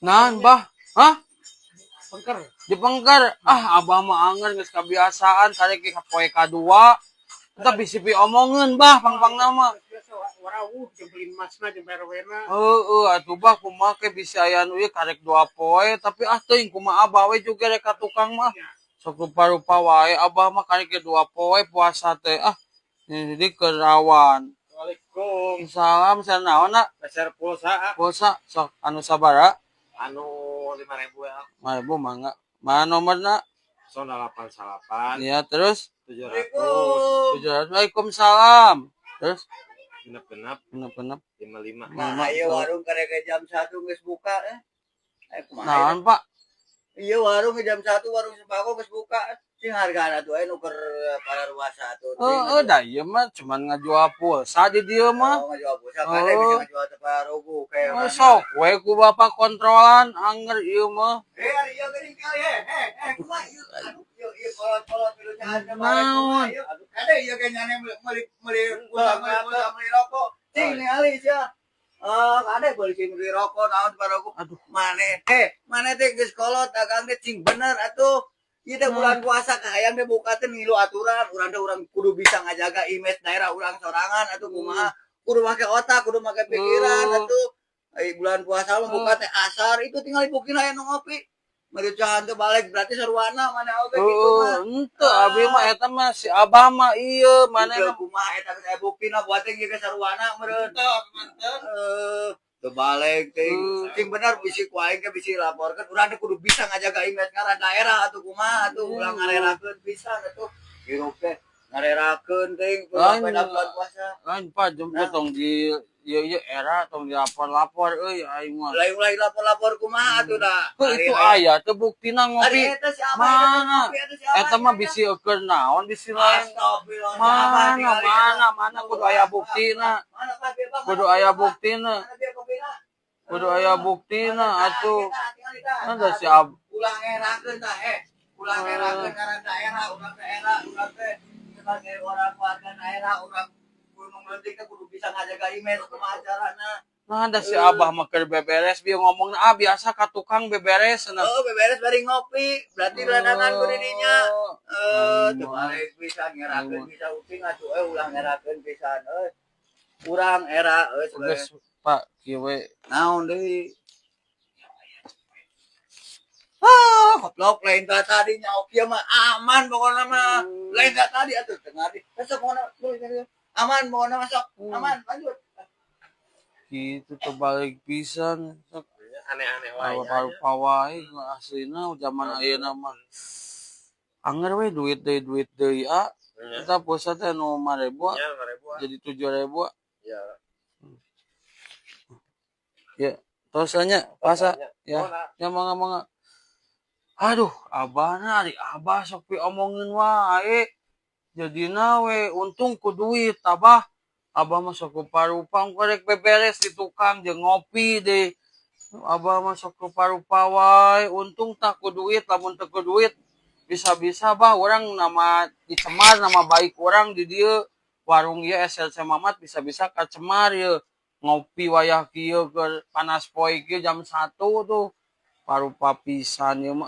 Naon, Bah? Hah? Pengker. Di pengker. Ah, Abah mah anger, geus kebiasaan karek ke poe kadua. Tetep bisi piomongeun, Bah, pang-pangna mah. Biasa warawuh jeung beli masna jeung RW-na. Heeh, atuh Bah, kumaha ke bisa aya nu ieu karek 2 poe, tapi ah teuing kumaha Abah we juga rek ka tukang mah. Sok rupa-rupa wae Abah mah, karek ge 2 poe puasa teh ah. Jadi kerawan. Assalamualaikum. Salam, saya naon, nak? Meser pulsa, ah. Pulsa sok anu sabara? Anu 5.000 ya. 5.000, mangga. Mana nomorna? 089. Ya, terus? 700. 700. Waalaikumsalam. Terus? Genep genep. Genep genep. 55. Lima. Nah, ayo warung karek jam 1 geus buka eh. Eh, kumaha? Naon, Pak? Iya, warung jam 1, warung sembako geus buka. Sing hargana tuh aya nu keur para ruasa tuh. Heeh, da ieu mah cuman ngajual pulsa di dieu mah. Oh, ngajual pulsa kade bisa ngajual teh pararugu kayak Oh, sok we ku Bapak kontrolan, anger ieu mah. Eh, ari ieu geuning kali, eh eh eh kumaha ieu? Aduh, ieu ieu kolot-kolot milu nyahan. Naon? Aduh, kade ieu ge nyane meuli meuli pulsa, meuli pulsa, meuli rokok. Cing ningali sia. Eh, kade beli cing beli rokok naon pararugu. Aduh. Maneh eh maneh teh geus kolot dagang teh cing bener atuh. Ieu teh bulan puasa kahayang teh buka teh ngilu aturan. Urang teh urang kudu bisa ngajaga image daerah urang sorangan atuh, kumaha. Kudu make otak, kudu make pikiran atuh. Ai bulan puasa mah buka teh asar itu tinggal dibukin aya nu ngopi. Mericahan teh balik berarti sarwana mana oge gitu mah. Henteu, abi mah eta mah si Abah mah ieu maneh Henteu mah. Kumaha eta geus aya buktina buat teh ieu ge sarwana meureun. Eh, teu balik teh. Cing bener, bisi ku aing ge bisi laporkeun. Urang teh kudu bisa ngajaga image ngaran daerah atuh, kumaha atuh, ulah ngarerakeun pisan atuh. Hirup teh ngarerakeun teh Lain. bulan bulan puasa. Lain, Pak, jemput tong di ieu ieu era tong dilapor-lapor euy aing mah. Lain ulah lapor-lapor kumaha atuh da. Heuh, itu aya teu buktina Ari ngopi. eta si Abah Mana? eta si Abah. Eta mah bisi eukeun naon, bisi lain. Astagfirullah. Mana mana mana, kudu aya buktina. Mana, Pak? Bieu, Pak? Kudu aya buktina. Mana bieu kopina? Kudu aya buktina atuh. Ada Ada si Ab ulah ngerakeun tah eh. Ulah ngerakeun ngaran daerah, urang daerah, urang teh sebagai orang warga daerah, urang Gunung Leutik teh kudu bisa ngajaga image, kumaha carana. Nah, ada si Abah mah keur beberes bieu ngomongna, ah biasa ka tukang beberes cenah. Oh, beberes bari ngopi, berarti ladangan ku di dinya. Eh, teu balik pisan ngerakeun bisa uping atuh eh, ulah ngerakeun pisan euy. Urang era euy sebagai Geus, Pak, kieu we. Naon deui? Ah, goblok, lain ta tadi nya oke mah aman pokoknya mah. Lain ta tadi atuh tengah di. Besok pokoknya boleh tadi. Aman pokoknya masuk. Aman, lanjut. Gitu teu balik pisan. Sok Aneh-aneh wae. Rupa-rupa wae aslina zaman ayeuna mah. Anger we duit deui, duit deui ah. Kita pulsa teh nu 5.000 Ya, 5.000. jadi 7.000. Ya. Ya, terus nya puasa ya. Oh, nah. Ya, mangga mangga. Aduh, abahna, ari Abah sok piomongin wae. Jadina we untung ku duit Abah. Abah mah sok rupa-rupa rek beberes di tukang jeung ngopi deh. Abah mah sok rupa-rupa wae, untung tak ku duit, lamun teu ku duit bisa-bisa Bah urang nama dicemar, nama baik urang di dieu, warung ieu SLC Mamat bisa-bisa kacemar ye. Ngopi wayah kieu keur panas poe kieu jam 1 tuh. Parupa pisan ieu mah.